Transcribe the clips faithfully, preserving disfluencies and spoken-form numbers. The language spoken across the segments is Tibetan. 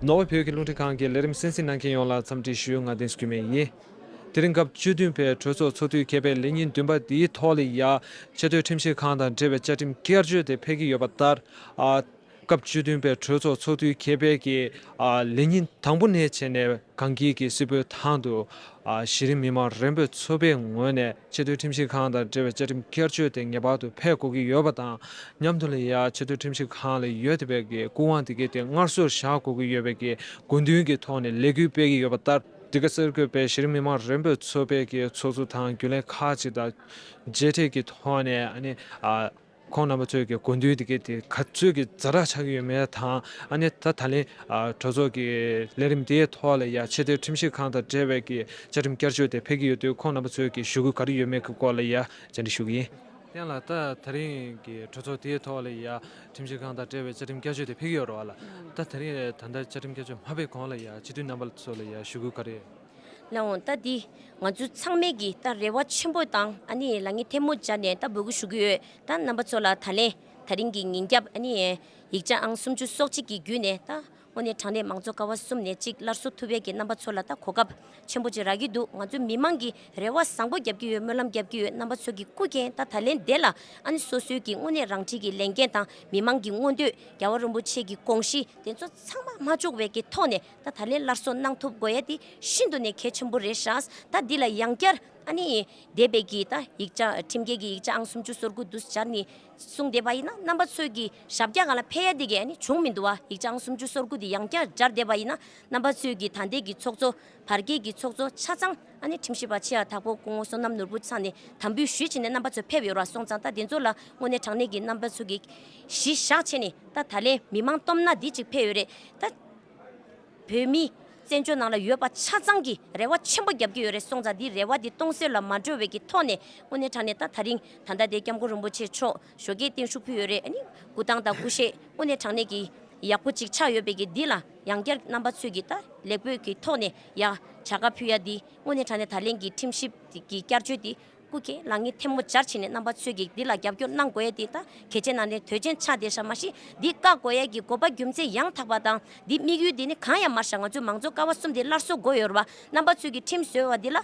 ནོར་ཝེ་བོད་ཀྱི་རླུང་འཕྲིན་ཁང་གི་ལས་རིམ་གསན་གཟིགས་གནང་མཁན་ཡོངས་ལ་འཚམས་འདྲི་ཞུ། ང་བསྟན་འཛིན་སྐྱིད་མེད་ཡིན། དེ་རིང་སྐབས་བཅུ་བདུན་པའི་གྲོས་ཚོགས་ཚོགས་དུས་བརྒྱད་པའི་ལས་ཉིན་བདུན་པ་འདིའི་ཐོག་ལ་ཡ། ཆེས་མཐོའི་ཁྲིམས་ཞིབ་ཁང་དང་འབྲེལ་བའི་བཅའ་ཁྲིམས་བསྐྱར་བཅོས་དེ་ཕེབས་ཀྱི་ཡོད་པ་ལྟར། ཨ། སྐབས་བཅུ་བདུན་པའི་གྲོས་ཚོགས་ཚོགས་དུས་བརྒྱད་པའི་གི། ཨ། ལས་ཉིན་དང་པོ་ནས་བྱས་ནས་གངས་སྐྱིད་ཀྱི་སིལ་བུའི་ཐང་དུ། ཨ། གཞི་རིམ་མི་མང་རིམ་པས་ཚོགས་པའི་ངོས་ནས་ཆེས་མཐོའི་ཁྲིམས་ཞིབ་ཁང་དང་འབྲེལ་བའི་བཅའ་ཁྲིམས་བསྐྱར་བཅོས་དེ་ངེས་པར་དུ་ཕེབས་དགོས་ཀྱི་ཡོད་པ་དང་། མཉམ་དུ་ལ་ཡ་ཆེས་མཐོའི་ཁྲིམས་ཞིབ་ཁང་ལ་ཡོད་བསྡད་པའི་གི་སྐུ་དབང་དེ་གའི་དེ་སྔར་སྲོལ་བཞག་དགོས་ཀྱི་ཡོད་པའི་གི་དགོས་འདུན་གྱི་ཐོག་ནས་ལས་འགུལ་སྤེལ་གྱི་ཡོད་པ་ལྟར། འདི་ག་གསར་འགོད་པས་གཞི་རིམ་མི་མང་རིམ་པས་ཚོགས་པའི་གི་ཚོགས་གཙོ་དང་རྒྱུན་ལས་ཁག་ཅིག་དང་མཇལ་འཕྲད་ཀྱི་ཐོག་ནས། ཨ་ནི། ཨ། ཁོང་རྣམ་པ་ཚོའི་གི་དགོས་འདུན་དེ་གའི་དེ་ག་ཚོད་ཀྱི་ཛ་དྲག་ཆགས་ཀྱི་ཡོད་མེད་དང་། ཨ་ནི་ད་ད་ལན། ཨ། གྲོས་ཚོགས་ཀྱི་ལས་རིམ་དེའི་ཐོག་ལ་ཡ་ཆེས་མཐོའི་ཁྲིམས་ཞིབ་ཁང་དང་འབྲེལ་བའི་གི་བཅའ་ཁྲིམས་བསྐྱར་བཅོས་དེ་ཕེབས་ཀྱི་ཡོད་དུས། ཁོང་རྣམ་པ་ཚོའི་གི་ཞུ་སྐུལ་ག་རེ་ཡོད་མེད་ཀྱི་སྐོར་ལ་ཡ་བཅར་འདྲི་ཞུ་གི་ཡིན། བསྟན་ལགས། ད་ད་རིང་གི་གྲོས་ཚོགས་དེའི་ཐོག་ལ་ཡ་ཁྲིམས་ཞིབ་ཁང་དང་འབྲེལ་བའི་བཅའ་ཁྲིམས་བསྐྱར་བཅོས་དེ་ཕེབས་ཀྱི་ཡོད་རེད་བ་ལ། ད་ད་རིང་ད་ལྟ་བཅའ་ཁྲིམས་བསྐྱར་བཅོས་མ་ཕེབས་གོང་ལ་ཡ་སྤྱི་འཐུས་རྣམ་པ་ཚོ་ལ་ཡ་ཞུ་སྐུལ་ག་རེ། ལགས་འོང་། ད་འདི་ང་ཚོ་ཚང་མས་ཀྱི་ད་རེ་བ་ཆེན་པོ་དང་། ཨ་ནི་ལག་གཉིས་ཐལ་མོ་སྦྱར་ནས་ད་འབོད་སྐུལ་ཞུ་གི་ཡོད། ད་རྣམ་པ་ཚོ་ལ་ད་ལན་ད་རིང་གི་ཉིན་རྒྱབ། ཨ་ནི་ཡིག་ཆ་ཨང་སུམ་ཅུ་སོ་གཅིག་གི་བརྒྱུད་ནས། ད་དངོས་གནས་དྲང་གནས་མང་གཙོ་ཀ་བ་གསུམ་ནས་གཅིག་སླར་གསོ་ཐུབ་པའི་གི་རྣམ་པ་ཚོ་ལ་ད་གོ་སྐབས་ཆེན་པོ་ཅིག་རག་གི་འདུག་ང་ཚོ་མི་མང་གི་རེ་བ་བཟང་པོ་རྒྱབ་ཀྱི་ཡོད། སྨོན་ལམ་རྒྱབ་ཀྱི་ཡོད། རྣམ་པ་ཚོ་གི་སྐུ་མཁྱེན། ད་ད་ལན་དེ་ལ་ཨ་ནི་སོ་སོའི་གི་དངོས་གནས་རང་འཁྲི་གི་ལས་འགན་དང་། མི་མང་གི་མངོན་འདོད། རྒྱལ་བ་རིན་པོ་ཆེ་གི་དགོངས་གཞི་དེ་ཚོ་ཚང་མ་མ་བཅུག་པའི་གི་ཐོག་ནས། ད་ད་ལན་སླར་གསོ་གནང་ཐུབ་དགོས་ཡ་དེ་ཤིན་ཏུ་ནས་གལ་ཆེན་པོ་རེད་ཤག་ད་འདི་ལ་ཡང་བསྐྱར་ཨ་ནི་འདས་པའི་གི་ད་ཡིག་ཆ། ཁྲིམས་འགལ་གྱི་ཡིག་ཆ་ཨང་སུམ་ཅུ་སོ་དགུ་འདུག་སྦྱར་ནས་གསུངས་བསྡད་པ་ཡིན་ན། རྣམ་པ་ཚོའི་གི་ཞབས་བཀྱག་སྒང་ལ་ཕེབས་ཡ་དེ་གས་ཨ་ནི་བྱུང་མི་འདུག་བ། ཡིག་ཆ་ཨང་སུམ་ཅུ་སོ་དགུ་དེ་ཡང་བསྐྱར་སྦྱར་བསྡད་པ་ཡིན་ན། རྣམ་པ་ཚོའི་གི་ད་ལྟའི་གི་ཚོགས་གཙོ། བར་བརྒལ་གྱི་ཚོགས་གཙོ་ཆ་ཚང་ཨ་ནི་ཁྲིམས་ཞིབ་པ་ཆེ་ཡ་དྭགས་པོ་སྐུ་ངོ་བསོད་ནམས་ནོར་བུ་ཚང་ནས་དམ་འབུལ་ཞུས་བྱས་ནས་རྣམ་པ་ཚོ་ཕེབས་ཡོད་ར། སོང་ཙང་ད་དེ་ཚོ་ལ་དངོས་གནས་དྲང་གནས་ཀྱི་རྣམ་པ་ཚོ་གི་གཞི་བཞག་བྱས་ནས། ད་ད་ལན་མི་མང་སྟོབས་ན་འདི་གཅིག་ཕེབས་ཡོད་རེད། ད་བོད་མི་བཙན་བྱོལ་ནང་ལ་ཡོད་པ་ཆ་ཚང་གི་རེ་བ་ཆེན་པོ་རྒྱབ་ཀྱི་ཡོད་རེད། སོང་ཙང་འདི་རེ་བ་འདི་སྟོང་ཟད་ལ་མ་འགྲོ་བའི་གི་ཐོག་ནས། དངོས་གནས་དྲང་གནས་ད་ད་རིང་ད་ལྟ་དེ་སྐྱབས་མགོན་རིན་པོ་ཆེ་མཆོག་ཞོགས་ཀས་བརྟན་བཞུགས་ཕུལ་ཡོད་རེད། ཨ་ནི་སྐུ་ཐང་དང་སྐུ་གཤེགས་དངོས་གནས་དྲང་གནས་ཀྱི་ཡག་པོ་ཅིག་ཆགས་ཡོད་པའི་གི་འདི་ལ་ཡང་བསྐྱར་རྣམ་པ་ཚོས་ཀྱི་ད་ལེགས་པོའི་གི་ཐོག་ནས་ཡ་བྱ་དགའ་ཕུལ་ཡ་འདི། དངོས་གནས་དྲང་གནས་ད་ལན་གྱི་ཁྲིམས་ཞིབ་ཀྱི་བསྐྱར་བཅོས་འདི་སྐུ་མཁྱེན་ལག་གཉིས་ཐལ་མོ་སྦྱར་བྱས་ནས་རྣམ་པ་ཚོས་ཀྱི་འདི་ལ་རྒྱབ་སྐྱོར་གནང་དགོས་ཡ་འདི་ད་གལ་ཆེ་ན་ནས་དོན་ཆེན་ཆགས་བསྡད་ཤག་མ་གཞི་འདི་བཀག་དགོས་ཡ་གི་དགོས་པ་རྒྱུ་མཚན་ཡང་དག་པ་དང་། འདི་དམིགས་ཡུལ་འདི་ནི་གང་ཡང་མ་རེད་ཤག་ང་ཚོའི་མང་གཙོ་ཀ་བ་གསུམ་འདི་སླར་གསོ་དགོས་ཡོད་རེད་བ། རྣམ་པ་ཚོས་ཀྱི་ཁྲིམས་བཟོས་བ་འདི་ལ་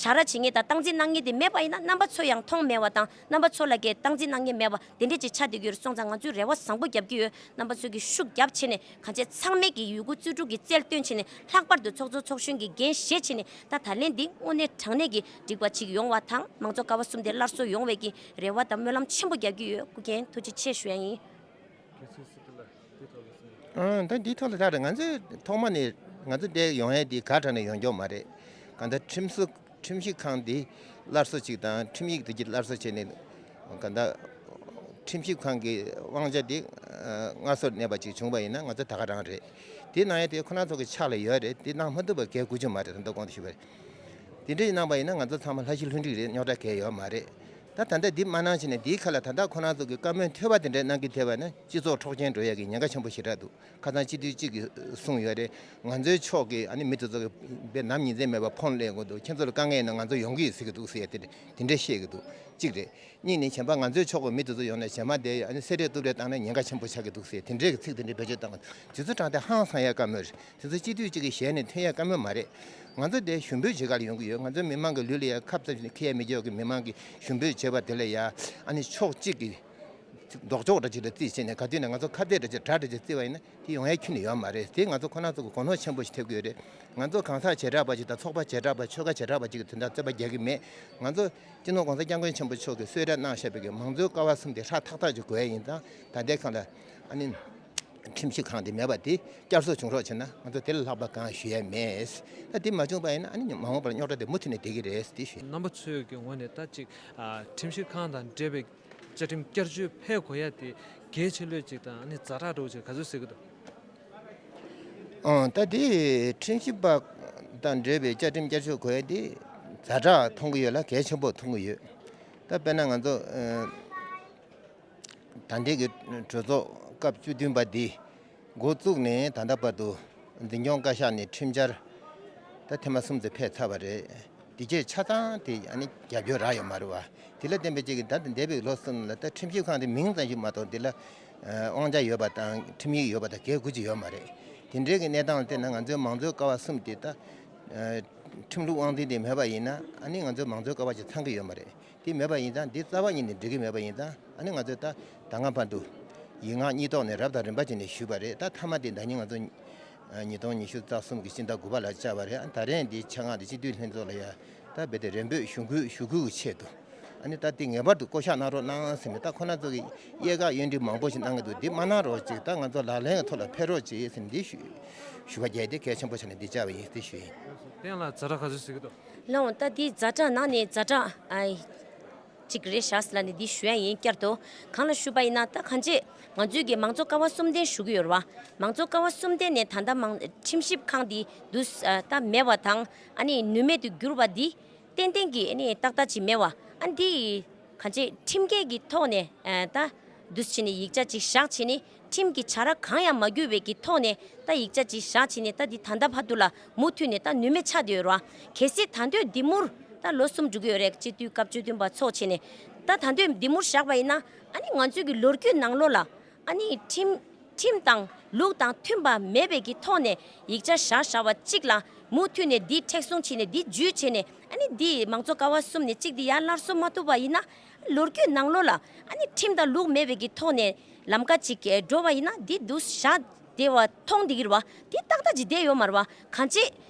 བྱ་ར་བྱེད་མཁན་དང་སྟངས་འཛིན་གནང་མཁན་དེ་མེད་པ་ཡིན་ན། རྣམ་པ་ཚོ་ཡང་མཐོང་མེད་པ་དང་། རྣམ་པ་ཚོ་ལ་གའི་སྟངས་འཛིན་གནང་མཁན་མེད་པ་དེ་འདྲས་ཅིག་ཆགས་བསྡད་ཀྱི་ཡོད་རེད། སོང་ཙང་ང་ཚོས་རེ་བ་བཟང་པོ་རྒྱབ་ཀྱི་ཡོད། རྣམ་པ་ཚོས་ཀྱི་ཤུགས་རྒྱབ་བྱས་ནས། གང་བྱས་ཚང་མས་ཀྱི་ཡོད་དགུ་རྩོལ་སྤྲུགས་ཀྱི་རྩལ་བཏོན་བྱས་ནས། ལྷག་པར་དུ་ཚོགས་གཙོ་ཚོགས་གཞོན་གྱི་འགན་བཞེས་བྱས་ནས། ད་ད་ལན་འདི་དངོས་གནས་དྲང་གནས་ཀྱི་འགྲིག་པ་ཅིག་ཡོང་བ་དང་། མང་གཙོ་ཀ་བ་གསུམ་དེ་སླར་གསོ་ཡོང་བའི་གི་རེ་བ་དང་སྨོན་ལམ་ཆེན་པོ་རྒྱག་གི་ཡོད། སྐུ་མཁྱེན་ཐུགས་རྗེ་ཆེ་ཞུ་ཡ་ཡིན། ཨང་། ད་འདིའི་ཐོག་ལ་ད་རེད། ང་ཚོས་ཐོག་མ་ནས་ང་ཚོ་འདིར་ཡོང་ཡ་འདི་ག་དྲག་ནས་ཡོང་རྒྱུ་མ་རེད། གང་ལྟར་ཁྲིམས་སྲོལ། ཁྲིམས་ཞིབ་ཁང་འདི་སླར་གསོ་ཅིག་དང་། ཁྲིམས་ཡིག་འདི་གི་སླར་གསོ་བྱས་ནས། གང་ལྟར་ཁྲིམས་ཞིབ་ཁང་གི་དབང་ཆ་འདི་སྔར་སྲོལ་གནས་པ་ཅིག་བྱུང་བ་ཡིན་ན་ང་ཚོ་ད་ག་རང་རེད། དེ་གནང་ཡ་དེ་ཁོ་རང་ཚོ་གི་ཕྱག་ལ་ཡོད་རེད། དེ་གནང་མ་ཐུབ་པ་གལ་དགོས་ཀྱི་མ་རེད། ད་ལྟ་གོང་དུ་ཞུས་པ་རེད། དེ་འདྲ་ཡིན་གནང་པ་ཡིན་ན་ང་ཚོ་ཚང་མ་ལྷ་བཞི་ལྷུན་གྲུབ་རེད། རྙོག་དྲ་གལ་ཡོད་མ་རེད། ད་ད་ལྟ་འདི་མ་གནང་བྱས་ནས་འདིའི་ཁ་ལ་ད་ལྟ་ཁོ་རང་ཚོ་གི་བཀའ་མོལ་ཐོས་པ་དེ་འདྲ་གནང་གི་ཐེབས་པ་ན་སྤྱི་ཚོགས་འཁྲུག་རྐྱེན་འགྲོ་ཡ་གི་ཉེན་ཁ་ཆེན་པོ་ཞེ་དྲག་འདུག་ཁ་སང་སྤྱི་འཐུས་གཅིག་གིས་གསུངས་ཡོད་རེད། ང་ཚོའི་ཕྱོགས་ཀྱི་ཨ་ནི་མི་དེ་ཚོ་གི་དཔེ་ནམ་ཡིན་གཅིག་མིན་གཅིག་ཕོན་སླེབས་དགོས་འདུག་ཁྱེད་ཚོ་ལ་དཀའ་ངལ་ཡིན་ན་ང་ཚོ་ཡོང་གི་ཡོད་ཟེར་གི་འདུག་ཟེར་ཡ་དེ་འདྲ་དེ་འདྲ་བཤད་གི་འདུག་གཅིག་རེད། གཉིས་ནི་གཞན་པ་ང་ཚོའི་ཕྱོགས་ཀྱི་མི་དེ་ཚོ་ཡོང་ནས་རྗེས་མ་དེ་ཨ་ནི་བསད་རེས་གཏུབ་རེས་བཏང་ན་ཉེན་ཁ་ཆེན་པོ་ཆགས་ཀྱི་འདུག་ཟེར་དེ་འདྲའི་གི་ཚིག་དེ་འདྲའི་བེད་སྤྱོད་བཏང་གི་འདུག་དེ་ཚོ་དྲང་བདེན་ཧང་སང་ཡ་བཀའ་མོལ་རེད། དེ་ཚོ་སྤྱི་འཐུས་གཅིག་གི་ཞལ་ནས་ཐོན་ཡ་བཀའ་མོལ་མ་རེད། ང་ཚོ་དེ་ཞུ་འབོད་བྱེད་ག་ལ་ཡོང་གི་ཡོད། ང་ཚོ་མི་མང་གི་ལུས་ལ་ཡ་ཁབ་ཙམ་ཞིག་འཁྱེར་ཡ་མི་འཇོག་གི་མི་མང་གི་ཞུ་འབོད་བྱེད་པ་དེ་ལ་ཡ་ཨ་ནི་ཕྱོགས་གཅིག་གི་ལྡོག་ཕྱོགས་འདྲ་ཅིག་ལ་རྩིས་བྱས་ནས་ག་དུས་ནས་ང་ཚོ་ཁ་གཏད་འདྲ་ཅིག་དགྲ་འདྲ་ཅིག་རྩིས་པ་ཡིན་ན་དེ་ཡོང་ཡ་ཁྱོན་ནས་ཡོད་མ་རེད། དེ་ང་ཚོ་ཁོ་རང་ཚོ་གི་གོ་ནོར་ཆེན་པོ་ཞིག་ཐེབས་ཀྱི་ཡོད་རེད། ང་ཚོ་གང་ཟག་བྱེ་བྲག་པ་ཞིག་དང་ཚོགས་པ་བྱེ་བྲག་པ་ཆོལ་ཁ་བྱེ་བྲག་པ་ཅིག་གི་དོན་དག་རྩོད་པ་རྒྱག་གི་མེད། ང་ཚོ་སྤྱི་ནོར་༸གོང་ས་༸སྐྱབས་མགོན་ཆེན་པོ་མཆོག་གིས་གསོལ་རས་གནང་བཞག་པའི་གི་མང་གཙོའི་ཀ་བ་གསུམ་དེ་ཧྲ་ཐག་ཐག་ཅིག་དགོས་ཡ་ཡིན་ཙང་། ད་ལྟའི་ཁང་ལ་ཨ་ནི་ཁྲིམས་ཞིབ་ཁང་དེ་མེད་པ་དེ་བསྐྱར་གསོ་བྱུང་རོགས་བྱས་ན་ང་ཚོ་དེ་ལས་ལྷག་པ་གང་ཞུ་ཡ་མེད། ད་དེ་མ་བྱུང་པ་ཡིན་ན་ཨ་ནི་མ་འོངས་པར་རྙོག་དྲ་དེ་མུ་མཐུད་ནས་བསྡད་ཀྱི་རེད་དེ་ཞུ། རྣམ་པ་ཚོའི་གི་ངོས་ནས་ད་ཅིག་ཨ། ཁྲིམས་ཞིབ་ཁང་དང་འབྲེལ་བའི་བཅའ་ཁྲིམས་བསྐྱར་བཅོས་ཕེབས་དགོས་ཡ་དེ་གལ་ཆེ་ལོས་ཅིག་དང་། ཨ་ནི་ཛ་དྲག་འགྲོ་ཅིག་ག་ཚོད་ཟེར་གི་འདུག་ཨང་། ད་དེ་ཁྲིམས་ཞིབ་པ་དང་འབྲེལ་བའི་བཅའ་ཁྲིམས་བསྐྱར་བཅོས་དགོས་ཡ་དེ་ཛ་དྲག་མཐོང་གི་ཡོད་ལ་གལ་ཆེན་པོ་མཐོང་གི་ཡོད། ད་དཔེར་ན་ང་ཚོ་ཨ། ད་ལྟའི་གི་གྲོས་ཚོགས་སྐབས་བཅུ་བདུན་པ་འདི་འགོ་བཙུགས་ནས་ད་ལྟ་བར་དུ་འཛིན་སྐྱོང་བཀའ་ཤག་ནས་ཁྲིམས་འཆར་ད་ཐེངས་མ་གསུམ་ཙམ་ཕེབས་ཚར་བ་རེད། དེ་རྗེས་ཆ་ཚང་དེ་ཨ་ནི་རྒྱབ་སྐྱོར་རག་ཡོད་མ་རེད་བ། དེ་ལ་བརྟེན་པའི་ཅིག་གི་ད་འདས་པའི་ལོ་གསུམ་ལ་ད་ཁྲིམས་ཞིབ་ཁང་དེ་མིང་ཙམ་ཞིག་མ་གཏོགས་དེ་ལ་དབང་ཆ་ཡོད་པ་དང་ཁྲིམས་ཡིག་ཡོད་པ་དང་གལ་དགོས་ཀྱི་ཡོད་མ་རེད། དེ་འདྲའི་གི་གནས་སྟངས་ལ་བལྟས་ན་ང་ཚོའི་མང་གཙོའི་ཀ་བ་གསུམ་དེ་ད་ཁྲིམས་ལུགས་དབང་འཛིན་དེ་མེད་པ་ཡིན་ན་ཨ་ནི་ང་ཚོའི་མང་གཙོའི་ཀ་བ་ཅིག་ཚང་གི་ཡོད་མ་རེད། དེ་མེད་པ་ཡིན་ཙང་འདི་རྩ་བ་ཉིད་ནས་འགྲིག་གི་མེད་པ་ཡིན་ཙང་ཨ་ནི་ང་ཚོས་ད་ད་སྔ་བར་དུ་ཡིག་ངག་གཉིས་ཐོག་ནས་རབ་དང་རིམ་པ་བྱས་ནས་ཞུས་པ་རེད། ད་མཐའ་མ་དེ་ཟླ་ཉིན་ང་ཚོ་ཉིས་སྟོང་ཉི་ཤུ་རྩ་གསུམ་གི་སྤྱི་ཟླ་དགུ་པ་ལ་བཅར་བ་རེད། ད་རེས་འདི་ཆེད་མངགས་དེ་སྤྱི་འཐུས་ལྷན་ཚོགས་ལ་ཡ་ད་རྦད་དེ་རེ་འབོད་ཞུ་སྐུལ་ཞུ་སྐུལ་གྱི་ཆེད་དུ་ཨ་ནི་ད་དེ་ངེས་པར་དུ་བསྐོ་བཞག་གནང་རོགས་གནང་ཟེར་ནས། ད་ཁོ་རང་ཚོ་གི་དབྱེ་ཁག་དབྱེ་འབྱེད་མང་པོ་ཞིག་གནང་གི་འདུག་འདི་མ་གནང་རོགས་ཅིག་ད་ང་ཚོ་ལག་ལེན་གྱི་ཐོག་ལ་ཕེབས་རོགས་ཅིག་ཟེར་ནས་འདི་ཞུ་ཞུ་བ་རྒྱག་དེ་གལ་ཆེན་པོ་ཆགས་ནས་འདི་བཅར་བ་ཡིན་ཟེར་ཞུ་ཡིན། དེ་ཡང་ལ་ཛ་དྲག་ག་ཚོད་ཟེར་གི་འདུག་ལགས་འོང་། ད་འདི་ཛ་དྲག་ནང་ནས་ཛ་དྲག་ཨ་ཅིག་རེད་ཤག་ཟེར་ལབ་ནས་འདི་ཞུ་ཡ་ཡིན། བསྐྱར་དུ་གང་ལ་ཞུ་བ་ཡིན་ན། ད་གང་ཅི་ང་ཚོས་ཀྱི་མང་གཙོ་ཀ་བ་གསུམ་ལྡན་ཞུ་གི་ཡོད་རེད་བ། མང་གཙོ་ཀ་བ་གསུམ་ལྡན་ནས་ད་ལྟ་མང་ཁྲིམས་ཞིབ་ཁང་འདི་འདུག་ད་མེད་པ་དང་ཨ་ནི་ནུས་མེད་དུ་གྱུར་པ་འདི་ཏན་ཏན་གྱི་ཨ་ནི་ཏག་ཏག་ཅིག་མེད་བ། ཨ་འདི་གང་ཅི་ཁྲིམས་འགལ་གྱི་ཐོག་ནས་ཨ་ད་འདུག་བྱས་ནས་ཡིག་ཆ་ཅིག་བཞག་བྱས་ནས་ཁྲིམས་ཀྱི་བྱ་ར་གང་ཡང་མ་བརྒྱུད་པའི་གི་ཐོག་ནས་ད་ཡིག་ཆ་ཅིག་བཞག་བྱས་ནས་ད་འདི་ད་ལྟ་བར་དུ་ལ་མུ་མཐུད་ནས་ད་ནུས་མེད་ཆགས་བསྡད་ཡོད་རེད་བ། གལ་སྲིད་ད་འདོད་འདི་མུར་ད་ལོ་གསུམ་འགྲོ་གི་ཡོད་རེད། སྤྱི་འཐུས་སྐབས་བཅུ་བདུན་པ་ཚོགས་བྱས་ནས་ད་ད་འདོད་འདི་མུར་བཞག་པ་ཡིན་ན་ཨ་ནི་ང་ཚོའི་གི་ལོ་རྒྱུས་ནང་ལོགས་ལ་ཨ་ནི་ཁྲིམས་ཁྲིམས་དང་ལུགས་དང་མཐུན་པ་མེད་པའི་གི་ཐོག་ནས་ཡིག་ཆ་བཞག་བཞག་པ་གཅིག་ལ་མུ་མཐུད་ནས་འདི་མཁྲེགས་བཟུང་བྱས་ནས་འདི་བརྒྱུད་བྱས་ནས་ཨ་ནི་འདི་མང་གཙོ་ཀ་བ་གསུམ་ནས་གཅིག་འདི་ཡར་སླར་གསོ་མ་ཐུབ་པ་ཡིན་ན་ལོ་རྒྱུས་ནང་ལོགས་ལ་ཨ་ནི་ཁྲིམས་དང་ལུགས་མེད་པའི་གི་ཐོག་ནས་ལམ་ཀ་ཅིག་འགྲོ་བ་ཡིན་ན་འདི་འདུག་བཞག་བསྡད་པ་མཐོང་བསྡད་ཀྱི་རེད་བ། འདི་ཏག་ཏག་ཅིག་བསྡད་ཡོད་མ་རེད་བ། གང་ཅི་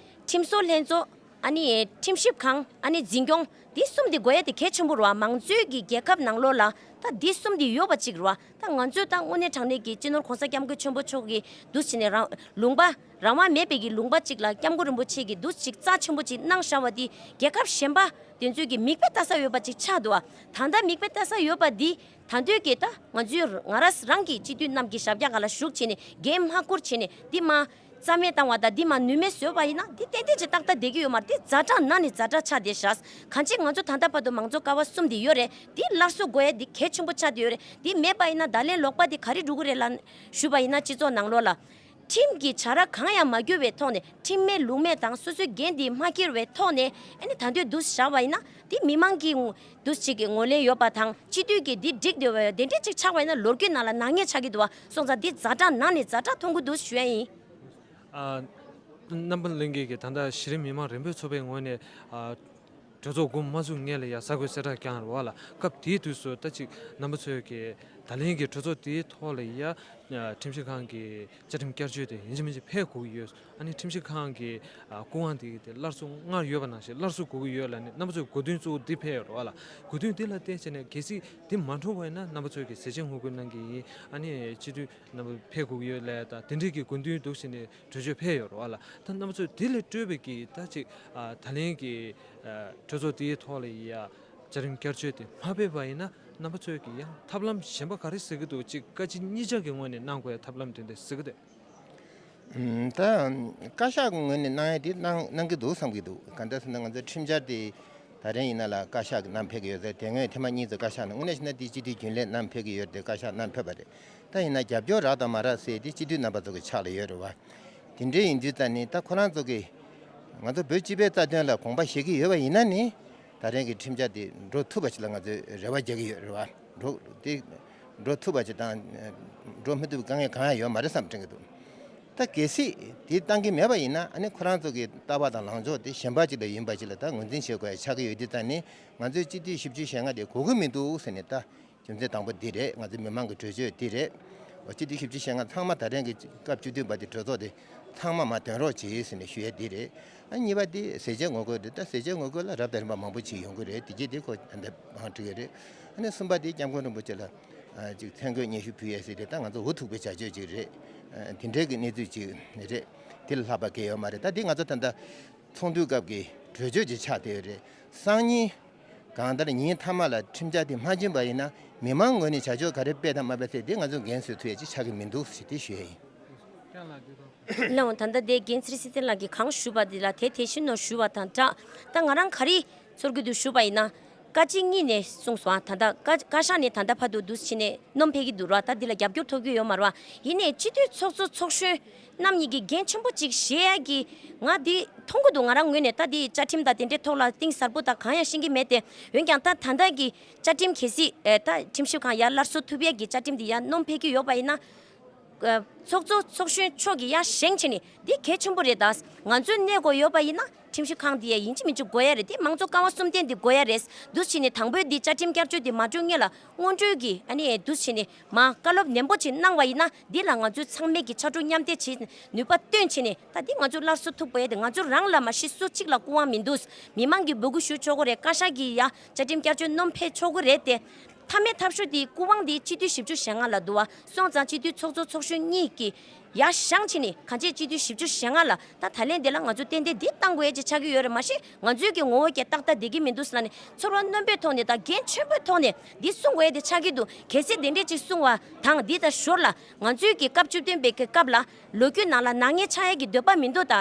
ཁྲིམས་བཟོ་ལྷན་ཚོགས་ཨ་ནི་ཁྲིམས་ཞིབ་ཁང་ཨ་ནི་འཛིན་སྐྱོང་འདི་གསུམ་འདི་དགོས་ཡ་དེ་གལ་ཆེན་པོ་རེད་བ། མང་གཙོའི་གི་རྒྱལ་ཁབ་ནང་ལོགས་ལ་ད་འདི་གསུམ་འདི་ཡོད་པ་ཅིག་རེད་བ། ད་ང་ཚོས་ད་དངོས་གནས་དྲང་གནས་ཀྱི་སྤྱི་ནོར་༸གོང་ས་༸སྐྱབས་མགོན་ཆེན་པོ་མཆོག་གིས་འདུག་བྱས་ནས་རང་ལུང་པ་རང་དབང་མེད་པའི་གི་ལུང་པ་ཅིག་ལ་༸སྐྱབས་མགོན་རིན་པོ་ཆེ་གིས་འདུག་ཅིག་རྩ་ཆེན་པོ་ཅིག་གནང་བཞག་པ་འདི་རྒྱལ་ཁབ་གཞན་པ་དེ་ཚོས་ཀྱི་མིག་དཔེ་ལྟ་ས་ཡོད་པ་ཅིག་ཆགས་འདུག་བ། ད་ལྟ་མིག་དཔེ་ལྟ་ས་ཡོད་པ་འདི་ད་འདོད་ཀྱི་ད་ང་ཚོའི་ང་རང་རང་གི་སྤྱི་འཐུས་རྣམས་ཀྱི་ཞབས་བཀྱག་སྒང་ལ་བཞུགས་བྱས་ནས་འགན་མ་བསྐུར་བྱས་ནས་འདི་མ་རྩ་མེད་བཏང་བ་དང་འདི་མ་ནུས་མེད་བཟོས་པ་ཡིན་ན་འདི་ཏན་ཏན་ཅིག་ཏག་ཏག་བསྡད་ཀྱི་ཡོད་མ་རེད། འདི་ཛ་དྲག་ནང་ནས་ཛ་དྲག་ཆགས་བསྡད་ཤག་གང་ཅི་ང་ཚོ་ད་ལྟ་བར་དུ་མང་གཙོ་ཀ་བ་གསུམ་འདི་ཡོད་རེད། འདི་སླར་གསོ་དགོས་ཡ་འདི་གལ་ཆེན་པོ་ཆགས་བསྡད་ཡོད་རེད། འདི་མེད་པ་ཡིན་ན་བརྡ་ལན་ལོག་པ་འདི་ག་རེ་འགྲོ་གི་རེད་ལབ་ཞུས་པ་ཡིན་ན་སྤྱི་ཚོགས་ནང་ལོགས་ལ། ཁྲིམས་ཀྱི་བྱ་ར་གང་ཡང་མ་བསྒྱུར་བའི་ཐོག་ནས་ཁྲིམས་མེད་ལུགས་མེད་དང་སོ་སོའི་འགན་འདི་མ་འཁྱེར་བའི་ཐོག་ནས་ཨ་ནི་ད་འདོད་འདུག་བཞག་པ་ཡིན་ན་འདི་མི་མང་གི་ངོ་འདུག་ཅིག་གི་ངོས་ལེན་ཡོད་པ་དང་སྤྱི་འཐུས་ཀྱི་འདི་འགྲིག་འདོད་པ་དེ་འདྲས་ཅིག་ཆགས་པ་ཡིན་ན་ལོ་རྒྱུས་ནང་ལ་ནག་ཉེས་ཆགས་ཀྱི་འདུག་བ། སོང་ཙང་འདི་ཛ་དྲག་ནང་ནས་ཛ་དྲག་མཐོང་གི་འདུག་ཞུ་ཡ་ཡིན། ཨ། རྣམ་པ་ལྷན་རྒྱས་ཀྱིས་ད་ལྟ་གཞི་རིམ་མི་མང་རིམ་པས་ཚོགས་པའི་ངོས་ནས་ཨ། གྲོས་ཚོགས་འགོ་མ་ཚུགས་སྔོན་ལ་ཡ་གསར་འགོད་གསལ་བསྒྲགས་བསྐྱངས་རེད་བ་ལ། སྐབས་དེའི་དུས་སུ་ད་ཅིག་རྣམ་པ་ཚོས་ཀྱི་ད་ལན་གྱི་གྲོས་ཚོགས་དེའི་ཐོག་ལ་ཡ་ཁྲིམས་ཞིབ་ཁང་གི་བཅའ་ཁྲིམས་བསྐྱར་བཅོས་དེ་ཡིན་གཅིག་མིན་གཅིག་ཕེབས་དགོས་ཀྱི་ཡོད། ཨ་ནི་ཁྲིམས་ཞིབ་ཁང་གི་སྐུ་དབང་དེ་དེ་སླར་གསོ་སྔར་ཡོད་པ་ནང་བཞིན་སླར་གསོ་དགོས་ཀྱི་ཡོད་ལབ་ནས་རྣམ་པ་ཚོས་གོ་སྟོན་གཙོ་བོ་འདི་ཕེབས་ཡོད་རེད་བ་ལ། གོ་སྟོན་འདི་ལ་བརྟེན་བྱས་ནས་གལ་སྲིད་འདི་མ་འགྲུབ་པ་ཡིན་ན་རྣམ་པ་ཚོས་ཀྱི་ཟས་བཅད་ངོ་རྒོལ་གནང་གི་ཡིན། ཨ་ནི་སྤྱི་འཐུས་རྣམ་པ་ཕེབས་དགོས་ཀྱི་ཡོད་ལབ་དང་དེ་འདྲས་ཀྱི་གོ་སྟོན་འདུག་བྱས་ནས་གྲོས་ཆོད་ཕེབས་ཡོད་རེད་བ་ལ། ད་རྣམ་པ་ཚོས་དེ་ལས་སྤྲོས་པའི་གི་ད་ཅིག་ཨ་ད་ལན་གྱི་ཨ་གྲོས་ཚོགས་དེའི་ཐོག་ལ་ཡ་བཅའ་ཁྲིམས་བསྐྱར་བཅོས་དེ་མ་ཕེབས་པ་ཡིན་ན་རྣམ་པ་ཚོས་ཀྱི་ཡང་ཐབས་ལམ་གཞན་པ་ག་རེ་ཟེར་གི་འདུག་ཅིག་བཀའ་སྤྱི་གཉིས་ཆ་གི་ངོས་ནས་གནང་དགོས་ཡ་ཐབས་ལམ་དེ་འདྲ་ཟེར་གི་འདུག་ད་བཀའ་ཤག་གི་ངོས་ནས་གནང་ཡ་དེ་གནང་གནང་གི་འདུག་བསམ་གི་འདུག་གང་ལྟར་ཟེར་ན་ང་ཚོ་ཁྲིམས་འཆར་དེ་ད་རིང་ཡིན་ན་ལ་བཀའ་ཤག་གི་བསྣམས་ཕེབས་ཀྱི་ཡོད་ཟེར། དེ་སྔོན་ཐེངས་མ་གཉིས་ཙམ་བཀའ་ཤག་ནས་དངོས་གནས་བྱས་ན་དེ་སྤྱི་འཐུས་རྒྱུན་ལས་བསྣམས་ཕེབས་ཀྱི་ཡོད་རེད་དེ་བཀའ་ཤག་བསྣམས་ཕེབས་པ་རེད། ད་ཡིན་ན་རྒྱབ་སྐྱོར་རག་དང་མ་རག་ཟེར་དེ་སྤྱི་འཐུས་རྣམ་པ་ཚོ་གི་ཕྱག་ལ་ཡོད་རེད་བ། དེ་འདྲའི་ཡིན་དུས་ད་ནི་ད་ཁོ་རང་ཚོ་གི་ང་ཚོ་བོད་སྤྱི་པའི་རྩ་དོན་ལ་དགོངས་པ་བཞེས་ཀྱི་ཡོད་པ་ཡིན་ན་ནི། ད་རེས་ཀྱི་ཁྲིམས་འཆར་དེ་འགྲོ་ཐུབ་པ་ཞིག་ལ་ང་ཚོས་རེ་བ་རྒྱག་གི་ཡོད་རེད་བ། འགྲོ་དེ་འགྲོ་ཐུབ་པ་ཞིག་དང་འགྲོ་མི་ཐུབ་པའི་དཀའ་ངལ་གང་ཡང་ཡོད་མ་རེད་བསམ་དྲན་གྱི་འདུག་ད་གལ་སྲིད་དེ་བཏང་གི་མེད་པ་ཡིན་ན་ཨ་ནི་ཁོ་རང་ཚོ་གི་ལྟ་བ་དང་ལངས་ཕྱོགས་དེ་གཞན་པ་ཅིག་ལ་ཡིན་པ་ཅིག་ལ་ད་ངོས་འཛིན་བྱེད་དགོས་ཡ་ཆགས་ཀྱི་ཡོད་དུས་ད་ནི་ང་ཚོའི་སྤྱི་འཐུས་བཞི་བཅུ་ཞེ་ལྔ་དེ་གོ་གི་མི་འདུག་ཟེར་ནས་ད། རྒྱུ་མཚན་དང་པོ་འདི་རེད། ང་ཚོའི་མི་མང་གི་གྲོས་ཆོད་འདི་རེད། འོ་སྤྱི་འཐུས་བཞི་བཅུ་ཞེ་ལྔ་ཚང་མ་ད་རེས་ཀྱི་སྐབས་བཅུ་བདུན་པ་དེ་གྲོས་ཚོགས་དེ་ཚང་མ་མར་འདོན་རོགས་གྱིས་ཟེར་ནས་ཞུ་ཡས་འདི་རེད། ཨ་གཉིས་པ་དེ་ཟས་བཅད་ངོ་རྒོལ་རེད། ད་ཟས་བཅད་ངོ་རྒོལ་ལ་རབ་དང་རིམ་པ་མང་པོ་ཅིག་ཡོང་གི་རེད། དེ་རྗེས་དེ་ཁོ་ད་ལྟ་བང་སྒྲིག་གི་རེད། ཨ་ནི་གསུམ་པ་དེ་༸སྐྱབས་མགོན་རིན་པོ་ཆེ་ལ་ཨ་ཅིག་མཚན་བཀོད་སྙན་ཞུ་ཕུལ་ཡས་ཟེར་རེད། ད་ང་ཚོ་འུ་ཐུག་པའི་བྱ་སྤྱོད་ཅིག་རེད། ཨ་དེ་འདྲའི་གི་གནས་ཚུལ་ཅིག་རེད། དེ་ལས་ལྷག་པ་གང་ཡང་ཡོད་མ་རེད། ད་དེ་ང་ཚོ་ད་ལྟ་ཚོགས་འདུའི་སྐབས་ཀྱི་གྲོས་ཆོད་ཅིག་ཆགས་བསྡད་ཡོད་རེད། སང་ཉིན། གང་ལྟར་ཉིན་མཐའ་མ་ལ་ཁྲིམས་འཆར་དེ་མ་འབྱོན་པ་ཡིན་ན་མི་མང་ངོས་ནས་བྱ་སྤྱོད་ག་རེ་སྤེལ་དང་མ་སྤེལ་ཟེར་དེ་ང་ཚོས་འགན་གསོ་ཐུབ་ཡ་ཅིག་ཆགས་ཀྱི་མི་འདུག་ཟེར་དེ་ཞུ་ཡ་ཡིན། ལགས་འོང་། ད་ལྟ་དེ་རྒན་ཚེ་རིང་བསམ་གཏན་ལགས་ཀྱིས་གང་ཞུས་པ་དེ་ལ་དེ་དེ་བཞིན་ནོ་ཞུ་བ་དང་སྦྲགས། ད་ང་རང་ག་རེ་ཚོར་གྱི་འདུག་ཞུས་པ་ཡིན་ན། བཀའ་སྤྱི་གཉིས་ནས་གསུངས་སོང་། ད་ལྟ་བཀའ་བཀའ་ཤག་ནས་ད་ལྟ་བར་དུ་འདུག་བྱས་ནས་སྣོན་ཕེབས་ཀྱི་འདུག་ར། ད་འདི་ལ་རྒྱབ་སྐྱོར་ཐོབ་ཀྱི་ཡོད་མ་རེད་བ། ཡིན་ནའི་སྤྱི་འཐུས་ཚོགས་གཙོ་ཚོགས་གཞོན་རྣམ་གཉིས་ཀྱིས་འགན་ཆེན་པོ་ཅིག་བཞེས་ཡ་གི་ང་འདི་མཐོང་གི་འདུག་ང་རང་ངོས་ནས་ད་འདི་བཅའ་ཁྲིམས་དང་དེ་འདྲའི་ཐོག་ལ་གཏིང་ཟབ་པོ་དང་གང་ཡང་ཤེས་ཀྱི་མེད་དེ། འོན་ཀྱང་ད་ད་ལྟ་གི་བཅའ་ཁྲིམས་གལ་སྲིད་ཨེ་ད་ཁྲིམས་ཞིབ་ཁང་ཡར་སླར་གསོ་ཐུབ་ཡ་གི་བཅའ་ཁྲིམས་འདི་ཡར་སྣོན་ཕེབས་ཀྱི་ཡོད་པ་ཡིན་ན། ཚོགས་གཙོ་ཚོགས་གཞོན་མཆོག་གིས་ཡར་བཞེངས་བྱས་ནས་འདི་གལ་ཆེན་པོ་རེད་ད། ང་ཚོའི་གནས་དགོས་ཡོད་པ་ཡིན་ན་ཁྲིམས་ཞིབ་ཁང་འདི་ཡ་ཡིན་གཅིག་མིན་གཅིག་དགོས་ཡ་རེད། དེ་མང་གཙོ་ཀ་བ་གསུམ་ལྡན་འདི་དགོས་ཡ་རེད། འདུག་བྱས་ནས་དང་པོའི་འདི་བཅའ་ཁྲིམས་བསྐྱར་བཅོས་འདི་མ་འགྲོ་སྔོན་ལ་སྔོན་འགྲོའི་གི་ཨ་ནི་འདུག་བྱས་ནས་མ་བཀའ་སློབ་ནན་པོ་ཅིག་གནང་བ་ཡིན་ན་འདི་ལ་ང་ཚོའི་ཚང་མས་ཀྱི་ཕྱར་གྲུ་མཉམ་འདེགས་བྱེད་ནུས་པ་བཏོན་བྱས་ནས་ད་འདི་ང་ཚོ་ལར་སོ་ཐུག་པ་ཡ་དེ་ང་ཚོ་རང་ལ་མ་གཞི་སུ་གཅིག་ལ་སྐུ་དབང་མི་འདུག་མི་མང་གིས་འབོད་སྐུལ་ཞུ་ཆོག་གི་རེད། བཀའ་ཤག་གིས་ཡ་བཅའ་ཁྲིམས་བསྐྱར་བཅོས་ནོམ་ཕེ་ཆོག་གི་རེད་དེ། མཐའ་མའི་ཐབས་ཤོར་དེ་སྐུ་དབང་དེ་སྤྱི་འཐུས་བཞི་བཅུ་ཞེ་ལྔ་ལ་འདུག་བ། སོང་ཙང་སྤྱི་འཐུས་ཚོགས་གཙོ་ཚོགས་གཞོན་གཉིས་ཀྱིས་ཡར་བཞེངས་བྱས་ནས་གང་ཅི་སྤྱི་འཐུས་བཞི་བཅུ་ཞེ་ལྔ་ལ་ད་ད་ལན་དེ་ལ་ང་ཚོ་ཏན་ཏན་འདི་བཏང་དགོས་ཡས་ཅིག་ཆགས་ཀྱི་ཡོད་རེད། མ་གཞི་ང་ཚོའི་གི་ངོ་བོ་སྐྱེ་ཏག་ཏག་བསྡད་ཀྱི་མི་འདུག་ཟེར་ལ་ནི་ཚོར་བ་རྣོན་པོའི་ཐོག་ནས་ད་འགན་ཆེན་པོའི་ཐོག་ནས་འདི་གསུང་དགོས་ཡས་དེ་ཆགས་ཀྱི་འདུག་གལ་སྲིད་དེ་འདྲས་ཅིག་གསུང་བ་དང་འདི་ད་ཞོར་ལ་ང་ཚོའི་གི་སྐབས་བཅུ་བདུན་པའི་གི་སྐབས་ལ་ལོ་རྒྱུས་ནང་ལ་ནག་ཉེས་ཆགས་ཡས་ཀྱི་འདོད་པ་མི་འདུག་ད་ད་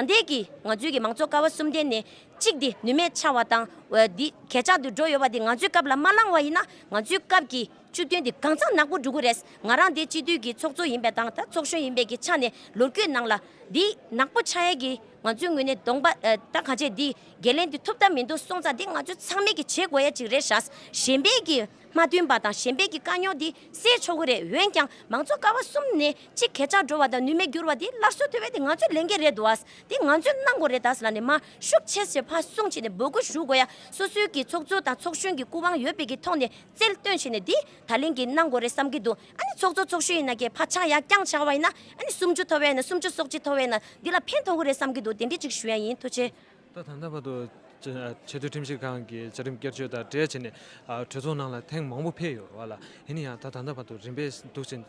ལྟའི་གི་ང་ཚོའི་གི་མང་གཙོ་ཀ་བ་གསུམ་ལྡན་ནས། གཅིག་འདི་ནུས་མེད་ཆགས་པ་དང་འོ་འདི་གས་ཆག་ཏུ་འགྲོ་ཡོད་པ་འདི་ང་ཚོའི་སྐབས་ལ་མ་བླངས་པ་ཡིན་ན་ང་ཚོའི་སྐབས་ཀྱི་བཅུ་བདུན་འདི་གང་ཚང་ནག་པོ་འགྲོ་གི་རེད། ང་རང་འདི་སྤྱི་འཐུས་ཀྱི་ཚོགས་གཙོ་ཡིན་པའི་དང་ད་ཚོགས་གཞོན་ཡིན་པའི་གི་ཆ་ནས་ལོ་རྒྱུས་ནང་ལ་འདི་ནག་པོ་ཆགས་ཡས་ཀྱི་ང་ཚོའི་ངོས་ནས་གདོང་པ་ད་ག་ཅེ་འདི་འགན་ལེན་འདི་ཐུབ་ཐབས་མི་འདུག་སོང་ཙང་འདི་ང་ཚོ་ཚང་མས་ཀྱི་བྱེད་དགོས་ཡས་ཅིག་རེད་ཤག་གཞན་པའི་གི་མ་མཐུན་པ་དང་གཞན་པའི་གི་དཀའ་རྙོག་འདི་སེལ་ཆོག་གི་རེད། འོན་ཀྱང་མང་གཙོ་ཀ་བ་གསུམ་ནས་གཅིག་གས་ཆག་འགྲོ་བ་དང་ནུས་མེད་འགྱུར་བ་འདི་སླར་གསོ་ཐུབ་པའི་དེ་ང་ཚོའི་ལས་འགན་རེད་འདུག་ཨ། དེ་ང་ཚོས་གནང་དགོས་རེད་ད་ཟེར་ལ་ནི་མ་ཤུགས་ཆེ་ཞེས་ཕར་གསུངས་བྱས་ནས་འབོད་སྐུལ་ཞུ་དགོས་ཡ། སོ་སོའི་གི་ཚོགས་གཙོ་དང་ཚོགས་གཞོན་གྱི་སྐུ་དབང་ཡོད་པའི་གི་ཐོག་ནས་རྩལ་བཏོན་བྱས་ནས་འདི་ད་ལན་གྱི་གནང་དགོས་རེད་བསམ་གྱི་འདུག་ཨ་ནི་ཚོགས་གཙོ་ཚོགས་གཞོན་ཡིན་ན་གི་ཕར་ཆག་ཡ་རྐྱང་ཆགས་པ་ཡིན་ན་ཨ་ནི་སུམ་ཅུ་ཐོབ་པ་ཡིན་ན་སུམ་ཅུ་སོ་གཅིག་ཐོབ་པ་ཡིན་ན་འདི་ལ་ཕན་ཐོགས་གི་རེད་བསམ་གྱི་འདུག་དེ་འདྲས་ཅིག་ཞུ་ཡ་ཡིན། ཐུགས་རྗེ་ཆེ། ད་ད་ལྟ་བར་དུ་ཆེ་ཆེས་མཐོའི་ཁྲིམས་ཞིབ་ཁང་གི་བཅའ་ཁྲིམས་བསྐྱར་བཅོས་དང་འབྲེལ་བྱས་ནས་ཨ་གྲོས་ཚོགས་ནང་ལ་ཐེངས་མང་པོ་ཕེབས་ཡོད་རེད་བ་ལ། ཡིན་ན་ཡང་ད་ད་ལྟ་བར་དུ་རིམ་པས་འདུག་ཅིང་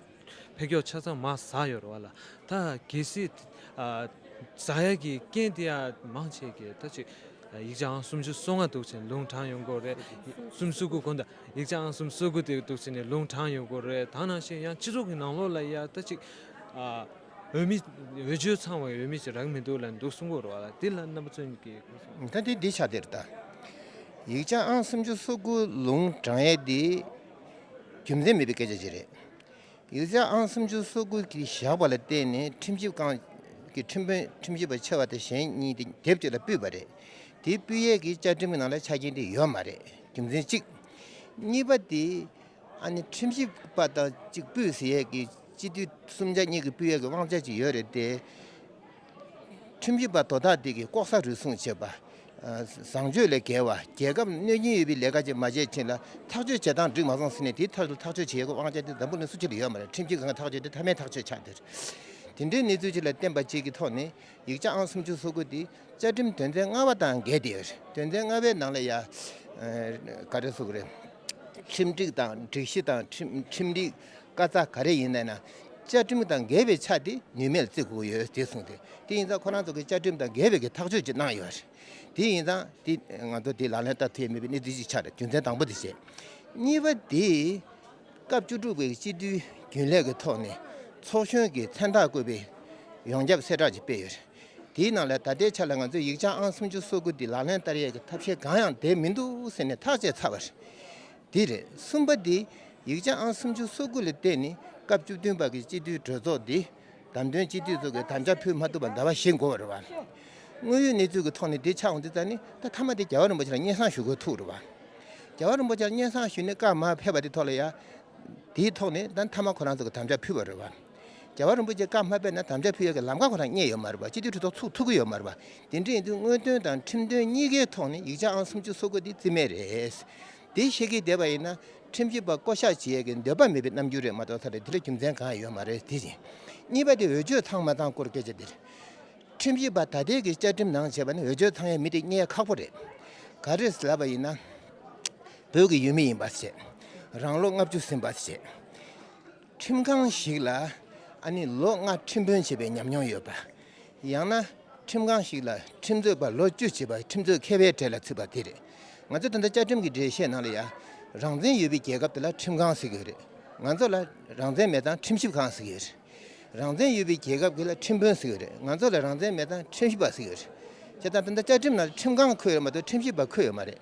ཕེབས་སྐྱོར་ཆ་ཚང་མར་ཟག་ཡོད་རེད་བ་ལ། ད་གལ་སྲིད་ཨ་ཟག་ཡས་ཀྱི་རྐྱེན་དེ་ཡང་མང་ཆེ་གིས་ད་ཅིག་ཡིག་ཆ་ཨང་སུམ་ཅུ་སོ་ལྔ་འདུག་ཅིང་ལུང་དྲངས་ཡོང་གི་རེད། སུམ་ཅུ་སོ་དགུ་གོ་ད་ཡིག་ཆ་ཨང་སུམ་ཅུ་སོ་དགུ་དེ་འདུག་ཅིང་ནས་ལུང་དྲངས་ཡོང་གི་རེད། ད་ནང་བཞིན་ཡང་སྤྱི་ཚོགས་ཀྱི་ནང་ལོགས་ལ་ཡ་ད་ཅིག་ཨ། འོས་མི་འོས་ཆོས་ཚང་བའི་འོས་མི་ཞིག་རག་མི་འདུག་ལ་འདུག་གསུང་གི་རེད་བ་ལ། འདི་ལ་རྣམ་པ་ཚོ་གིས་ག་རེ་གསུང་། ད་འདི་འདི་ཆགས་བསྡད་རེད་ད། ཡིག་ཆ་ཨང་སུམ་ཅུ་སོ་དགུ་ལུང་དྲངས་ཡས་འདི་རྒྱུ་མཚན་མེད་པའི་སྐད་ཆ་ཅིག་རེད། ཡིག་ཆ་ཨང་སུམ་ཅུ་སོ་དགུ་གི་བཞག་པ་ལ་བརྟེན་ནས་ཁྲིམས་ཞིབ་ཁང་གི་ཁྲིམས་དཔོན་ཁྲིམས་ཞིབ་པ་ཆེ་བ་དང་གཞན་གཉིས་དེ་དེབ་ཅིག་ལ་ཕུལ་བ་རེད། དེ་ཕུལ་ཡས་ཀྱི་བཅའ་ཁྲིམས་ཀྱི་ནང་ལ་ཆ་རྐྱེན་དེ་ཡོད་མ་རེད། རྒྱུ་མཚན་གཅིག་གཉིས་པ་དེ། ཨ་ནི་ཁྲིམས་ཞིབ་པ་དང་གཅིག་ཕུད་ཟེར་ཡས་ཀྱི་སྤྱི་འཐུས་གསུམ་ཆ་གཉིས་ཀྱིས་ཕུད་ཡས་ཀྱི་དབང་ཆ་ཅིག་ཡོད་རེད་དེ། ཁྲིམས་ཞིབ་པ་དོ་བདག་དེ་གིས་ལྐོག་ཟ་རུལ་སུངས་བྱེད་པ། ཨ་བཟང་སྤྱོད་ལས་འགལ་བ། རྒྱལ་ཁབ་གནོད་སྐྱོན་ཡོད་པའི་ལས་ཀ་ཅིག་མ་བྱས་ཕྱིན་ལ་ཐག་གཅོད་བྱེད་སྟངས་འགྲིག་མ་སོང་ཟེར་ནས་དེའི་ཐད་དུ་ཐག་གཅོད་བྱེད་ཡས་ཀྱི་དབང་ཆ་དེ་འཛམ་བུ་གླིང་སུ་གཅིག་ལ་ཡོད་མ་རེད། ཁྲིམས་ཞིབ་ཁང་གི་ཐག་གཅོད་དེ་མཐའ་མའི་ཐག་གཅོད་ཆགས་བསྡད་རེད། དེ་འདྲའི་གནས་ཚུལ་ཅིག་ལ་བརྟེན་པ་ཅིག་གི་ཐོག་ནས། ཡིག་ཆ་ཨང་སུམ་ཅུ་སོ་དགུ་དེ་བཅའ་ཁྲིམས་དོན་ཚན་ལྔ་པ་དང་འགལ་ཏེ་ཡོད་རེད། དོན་ཚན་ལྔ་པའི་ནང་ལ་ཡ་ཨ་ག་རེ་ཟེར་དགོས་རེད། ཁྲིམས་སྒྲིག་དང་སྒྲིག་གཞི་དང་ཁྲིམས་ཁྲིམས་སྒྲིག་བཀའ་རྩ་ག་རེ་ཡིན་ན་ན་བཅའ་ཁྲིམས་དང་འགལ་བའི་ཆ་དེ་ནུས་མེད་ལ་བརྩི་དགོས་ཡོད་དེ་གསུངས་ཏེ། དེ་ཡིན་ཙང་ཁོ་རང་ཚོ་གིས་བཅའ་ཁྲིམས་དང་འགལ་བའི་གི་ཐག་གཅོད་ཅིག་གནང་ཡོད་རེད། དེ་ཡིན་ཙང་དེ་ང་ཚོ་དེ་ལག་ལེན་བསྟར་ཐུབ་ཡ་མེད་པའི་གནས་ཚུལ་ཅིག་ཆགས་རེད། རྒྱུ་མཚན་དང་པོ་དེ་བྱས། གཉིས་པ་དེ། སྐབས་བཅུ་དྲུག་པའི་སྤྱི་འཐུས་རྒྱུན་ལས་ཀྱི་ཐོག་ནས་ཚོགས་གཞོན་གྱི་མཚན་རྟགས་བཀོད་པའི་ཡོངས་ཁྱབ་གསལ་བསྒྲགས་ཅིག་སྤེལ་ཡོད་རེད། དེའི་ནང་ལ་ད་ལྟའི་ཆ་ལ་ང་ཚོས་ཡིག་ཆ་ཨང་སུམ་ཅུ་སོ་དགུ་འདི་ལག་ལེན་བསྟར་ཡས་ཀྱི་ཐབས་ཤེས་གང་ཡང་བསྡད་མི་འདུག་ཟེར་ནས་ཐག་བཅད་ཚར་བ་རེད། དེ་རེད། གསུམ་པ་འདི་ཡིག་ཆ་ཨང་སུམ་ཅུ་སོ་དགུ་ལ་བརྟེན་ནས་སྐབས་བཅུ་བདུན་པ་གི་སྤྱི་འཐུས་གྲོས་ཚོགས་འདི་བདམས་ཐོན་སྤྱི་འཐུས་ཚོ་གིས་དམ་བཅའ་ཕུལ་མ་ཐུབ་པར་ཟླ་བ་བཞི་འགོར་བ་རེད་བ། དངོས་ཡོད་གནས་ཚུལ་གྱི་ཐོག་ནས་འདི་ཆགས་འོང་དུས་ཙང་ནི་ད་མཐའ་མ་དེ་རྒྱལ་བ་རིན་པོ་ཆེ་ལ་སྙན་སེང་ཞུ་དགོས་ཐུག་རེད་བ། རྒྱལ་བ་རིན་པོ་ཆེ་ལ་སྙན་སེང་ཞུས་ནས་བཀའ་མ་ཕེབས་པ་དེ་ཐོག་ལ་ཡ། དེའི་ཐོག་ནས་ད་མཐའ་མ་ཁོ་རང་ཚོ་གི་དམ་བཅའ་ཕུལ་བ་རེད་བ། རྒྱལ་བ་རིན་པོ་ཆེ་བཀའ་མ་ཕེབས་ན་དམ་བཅའ་ཕུལ་ཡག་གི་ལམ་ཁ་ཁོ་རང་རྙེད་ཡོད་མ་རེད་བ། སྤྱི་འཐུས་གྲོས་ཚོགས་ཚུགས་ཐུབ་ཀྱི་ཡོད་མ་རེད་བ། དེ་འདྲ་ཡིན་དུས་དངོས་དོན་དང་ཁྲིམས་དོན་གཉིས་ཀའི་ཐོག་ནས་ཡིག་ཆ་ཨང་སུམ་ཅུ་སོ་དགུ་དེ་རྩིས་མེད་རེད། དེ་ཤེས་ཀྱི་བསྡད་པ་ཡིན་ན་ཁྲིམས་ཞིབ་པ་བསྐོ་གཞག་བྱེད་ཡག་གི་འདོད་པ་མེད་པའི་རྣམ་འགྱུར་རེད་མ་གཏོགས་ས་རེད། དེ་ལ་རྒྱུ་མཚན་གང་ཡང་ཡོད་མ་རེད། དེ་བཞིན་གཉིས་པ་དེ་འོས་ཆོས་ཚང་མ་ཚང་སྐོར་སྐད་ཆ་དེ་རེད། ཁྲིམས་ཞིབ་པ་ད་ལྟའི་གི་བཅའ་ཁྲིམས་ནང་བྱས་པ་ནི་འོས་ཆོས་ཚང་ཡས་མི་དེ་རྙེད་ཁག་པོ་རེད། ག་རེ་ལབ་པ་ཡིན་ན། བོད་ཀྱི་ཡུལ་མི་ཡིན་པ་བྱས། རང་ལོ་ལྔ་བཅུ་ཟིན་པ་བྱས། ཁྲིམས་ཁང་ཞིག་ལ་ཨ་ནི་ལོ་ལྔ་ཁྲིམས་དཔོན་བྱས་པའི་ཉམས་མྱོང་ཡོད་པ། ཡང་ན་ཁྲིམས་ཁང་ཞིག་ལ་ཁྲིམས་རྩོད་པ་ལོ་བཅུ་བྱས་པ་ཁྲིམས་རྩོད་མཁས་པའི་གྲས་ལ་ཚུད་པ་དེ་རེད། ང་ཚོ་ད་ལྟ་བཅའ་ཁྲིམས་ཀྱི་འགྲེལ་བཤད་ནང་ལ་ཡང་རང་བཙན་ཡོད་པའི་རྒྱལ་ཁབ་དེ་ལ་ཁྲིམས་ཁང་ཟེར་གྱི་ཡོད་རེད། ང་ཚོ་ལ་རང་བཙན་མེད་ཙང་ཁྲིམས་ཞིབ་ཁང་ཟེར་གྱི་ཡོད་རེད། རང་བཙན་ཡོད་པའི་རྒྱལ་ཁབ་ཀྱི་ལ་ཁྲིམས་དཔོན་ཟེར་གྱི་ཡོད་རེད། ང་ཚོ་ལ་རང་བཙན་མེད་ཙང་ཁྲིམས་ཞིབ་པ་ཟེར་གྱི་ཡོད་རེད། བྱས་ཙང་ད་ལྟ་བཅའ་ཁྲིམས་ནང་ལ་ཁྲིམས་ཁང་འཁོད་ཡོད་མ་གཏོགས་ཁྲིམས་ཞིབ་པ་འཁོད་ཡོད་མ་རེད།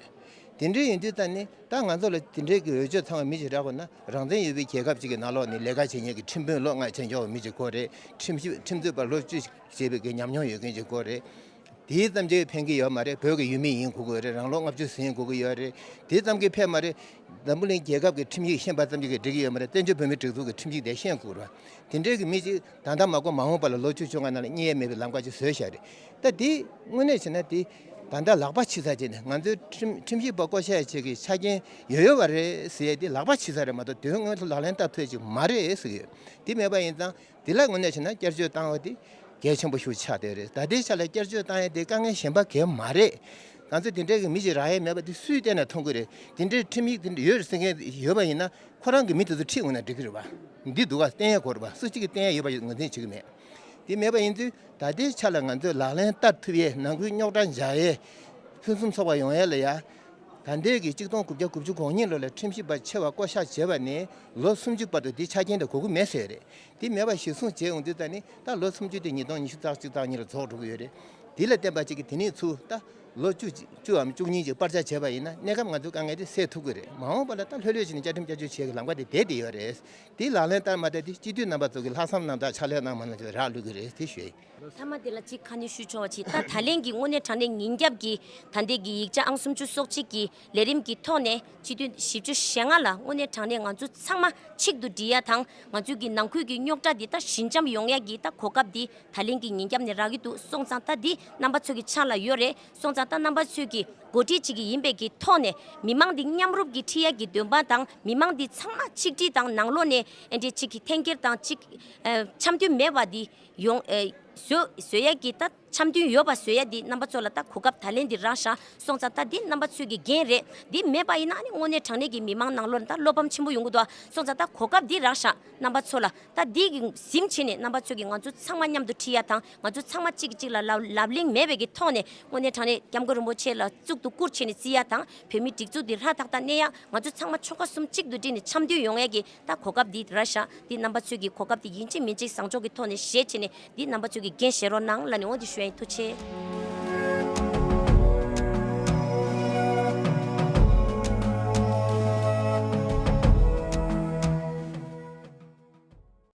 དེ་འདྲ་ཡིན་དུས་ད་ནི་ད་ང་ཚོ་ལ་དེ་འདྲའི་གི་འོས་ཆོས་ཚང་བའི་མི་ཞིག་རག་དགོས་ན་རང་བཙན་ཡོད་པའི་རྒྱལ་ཁབ་ཅིག་གི་ནང་ལོགས་ནས་ལས་ཀ་བྱེད་མཁན་གྱི་ཁྲིམས་དཔོན་ལོ་ལྔ་བྱས་འཇོག་པའི་མི་ཞིག་དགོས་རེད། ཁྲིམས་ཞིབ་ཁྲིམས་རྩོད་པ་ལོ་བཅུ་བྱས་པའི་གི་ཉམས་མྱོང་ཡོད་མཁན་ཞིག་དགོས་རེད། དེའི་ཙམ་གྱིས་ཕན་གྱི་ཡོད་མ་རེད། བོད་ཀྱི་ཡུལ་མི་ཡིན་དགོས་ཀྱི་ཡོད་རེད། རང་ལོ་ལྔ་བཅུ་ཟིན་དགོས་ཀྱི་ཡོད་རེད། དེ་ཙམ་གྱིས་ཕན་མ་རེད། འཛམ་བུ་གླིང་རྒྱལ་ཁབ་ཀྱི་ཁྲིམས་ཡིག་ཤེས་པ་ཙམ་གྱིས་འགྲིག་གི་ཡོད་མ་རེད། བཙན་བྱོལ་བོད་མིའི་སྒྲིག་འཛུགས་ཀྱི་ཁྲིམས་ཡིག་དེ་ཤེས་དགོས་རེད། དེ་འདྲའི་གི་མི་གཅིག་ད་ལྟ་མ་གོ་མ་འོངས་པ་ལ་ལོ་བཅུ་བཅོ་ལྔ་ནང་ལ་རྙེད་ཡས་མེད་པའི་ལམ་ཁ་ཅིག་བཟོས་བཞག་རེད། ད་དེ་དངོས་གནས་བྱས་ན་དེ་ད་ལྟ་ལག་པ་ཕྱི་ས་བྱས་ནས་ང་ཚོའི་ཁྲིམས་ཁྲིམས་ཞིབ་པ་བསྐོ་བཞག་བྱེད་ཀྱི་ཆ་རྐྱེན་ཡོད་ཡོད་པ་རེད་ཟེར་ཡས་དེ་ལག་པ་ཕྱི་ས་རེད་མ་གཏོགས་དོན་དངོས་ལག་ལེན་བསྟར་ཐུབ་ཡས་ཅིག་མ་རེད་ཟེར་གྱི་ཡོད། དེ་མེད་པ་ཡིན་ཙང་དེ་ལ་དངོས་གནས་བྱས་ན་བསྐྱར་བཅོས་བཏང་བ་དེ་གལ་ཆེན་པོ་ཞིག་ཆགས་བསྡད་རེད། ད་ལྟའི་ཆ་ལ་བསྐྱར་བཅོས་བཏང་ཡས་དེ་དཀའ་ངལ་གཞན་པ་གང་ཡང་མ་རེད། ང་ཚོ་དེ་འདྲའི་གི་མི་ཞིག་རག་ཡས་མེད་པ་དེ་སུས་བལྟས་ནས་མཐོང་གི་རེད། དེ་འདྲའི་ཁྲིམས་ཡིག་དེ་འདྲ་ཡོད་རེད་ཟེར་མཁན་ཡོད་པ་ཡིན་ན་ཁོ་རང་གི་མི་དེ་ཚོ་ཁྲིད་འོང་ན་འགྲིག་གི་རེད་པ། འདི་འདུག་ག་བསྟན་ཡས་དགོས་རེད་པ། སུ་གཅིག་གིས་བསྟན་ཡས་ཡོད་པ་ངོས་འཛིན་བྱེད་ཀྱི་མེད། དེ་མེད་པ་ཡིན་དུས་ད་ལྟའི་ཆ་ལ་ང་ཚོས་ལག་ལེན་བསྟར་ཐུབ་ཡས་ནང་ཁུལ་རྙོག་དྲ་འཇགས་ཡས་ཕུན་སུམ་ཚོགས་པ་ཡོང་ཡས་ལ་ཡ། ད་ལྟའི་གི་གཅིག་སྟོང་དགུ་བརྒྱ་དགུ་བཅུ་གོ་གཉིས་ལོ་ལ་ཁྲིམས་ཞིབ་པ་ཆེ་བ་བསྐོ་བཞག་བྱས་པ་ནས་ལོ་སུམ་ཅུ་བར་དུ་འདི་ཆ་རྐྱེན་དེ་དགོས་ཀྱི་མེད་ཟེར་རེད། དེ་མེད་པ་གཞིར་བཟུང་བྱས་ཡོང་དུས་ད་ནི་ད་ལོ་སུམ་ཅུ་དེ་ཉིས་སྟོང་ཉི་ཤུ་རྩ་གཅིག་རྩ་གཉིས་ལ་རྫོགས་འགྲོ་གི་ཡོད་རེད། དེ་ལ་བརྟེན་པ་གཅིག་གི་དེ་ནས་ཚུར་ད་ལོ་བཅུ་བཅུའམ་བཅུ་གཉིས་ཀྱི་བར་ཆ་བྱས་པ་ཡིན་ན་གནས་སྐབས་ང་ཚོའི་དཀའ་ངལ་དེ་སེལ་ཐུབ་ཀྱི་རེད། མ་འོངས་པ་ལ་ད་ལྷོད་ལྷོད་བྱས་ནས་བཅའ་ཁྲིམས་བསྐྱར་བཅོས་བྱེད་ཀྱི་ལམ་ཁ་དེ་བསྡད་བསྡད་ཡོད་རེད། དེ་ལག་ལེན་བསྟར་མ་བསྟར་དེ་སྤྱི་འཐུས་རྣམ་པ་ཚོ་གི་ལྷག་བསམ་རྣམ་དག་ཕྱག་ལས་གནང་མ་གནང་ཅིག་རག་ལུས་ཀྱི་རེད། དེ་ཞུ་ཡ་ཡིན། མཐའ་མ་དེ་ལ་གཅིག་ཁ་སྣོན་ཞུ་ཆོག་པ་ཅིག་ད་ད་ལན་གྱི་དངོས་གནས་དྲང་གནས་ཉིན་རྒྱབ་ཀྱི་ད་ལྟའི་གི་ཡིག་ཆ་ཨང་སུམ་ཅུ་སོ་གཅིག་གི་ལས་རིམ་གྱི་ཐོག་ནས་སྤྱི་འཐུས་བཞི་བཅུ་ཞེ་ལྔ་ལ་དངོས་གནས་དྲང་གནས་ང་ཚོ་ཚང་མ་གཅིག་ཏུ་སྒྲིལ་ཡ་དང་ང་ཚོའི་གི་ནང་ཁུལ་གྱི་རྙོག་དྲ་འདི་ད་ཞི་འཇམ་ཡོང་ཡ་གི་ད་གོ་སྐབས་འདི་ད་ལན་གྱི་ཉིན་རྒྱབ་ནས་རག་གི་འདུག་སོང་ཙང་ད་འདི་རྣམ་པ་ཚོ་གི་ཕྱག་ལ་ཡོད་རེད། སོང་ཙང་ད་རྣམ་པ་ཚོས་གི་འགོ་ཁྲིད་ཅིག་གི་ཡིན་པའི་གི་ཐོག་ནས་མི་མང་འདི་མཉམ་རུབ་ཀྱི་ཁྲིད་ཡ་གི་འདུན་པ་དང་མི་མང་འདི་ཚང་མ་ཆིག་སྒྲིལ་དང་ནང་ལོགས་ནས་ཨེ་འདྲས་ཅིག་གི་འཐེན་འཁྱེར་དང་ཅིག་ཨ་འཆམ་མཐུན་མེད་པ་འདི་ཡོང་ཨ་བཟོ་བཟོ་ཡ་གི་ད་འཆམ་མཐུན་ཡོད་པ་བཟོ་ཡ་འདི་རྣམ་པ་ཚོ་ལ་ད་གོ་སྐབས་ད་ལན་འདི་རག་ཤག་སོང་ཙང་ད་འདི་རྣམ་པ་ཚོས་གི་འགན་རེད། འདི་མེད་པ་ཡིན་ན་ཨ་ནི་དངོས་གནས་དྲང་གནས་ཀྱི་མི་མང་ནང་ལོགས་ནས་ད་བློ་ཕམ་ཆེན་པོ་ཡོང་གི་འདུག་སོང་ཙང་ད་གོ་སྐབས་འདི་རག་ཤག་རྣམ་པ་ཚོ་ལ་ད་འདི་གི་ཟིན་བྱས་ནས་རྣམ་པ་ཚོས་གི་ང་ཚོ་ཚང་མ་མཉམ་དུ་ཁྲིད་ཡ་དང་ང་ཚོ་ཚང་མ་གཅིག་གིས་གཅིག་ལ་ལབ་ལབ་གླེང་མེད་པའི་གི་ཐོག་ནས་དངོས་གནས་དྲང་གནས་སྐྱབས་མགོན་རིན་པོ་ཆེ་ལ་གཙུག་ཏུ་བཀུར་བྱས་ནས་བརྩི་ཡ་དང་བོད་མིའི་སྒྲིག་འཛུགས་འདི་ཧྲ་ཐག་ཐག་གནས་ཡ་ང་ཚོ་ཚང་མ་ཆོལ་ཁ་གསུམ་གཅིག་ཏུ་སྒྲིལ་ནས་འཆམ་མཐུན་ཡོང་ཡ་གི་ད་གོ་སྐབས་འདི་རག་ཤག་འདི་རྣམ་པ་ཚོས་ཀྱི་གོ་སྐབས་འདི་ཡིན་གཅིག་མིན་གཅིག་བཟང་ཕྱོགས་ཀྱི་ཐོག་ནས་བཞེས་བྱས་ནས་འདི་རྣམ་པ་ཚོས་ཀྱི་འགན་བཞེས་རོགས་གནང་ལབ་ནས་འོ་འདི་ཞུ་ཡ་ཡིན། ཐུགས་རྗེ་ཆེ།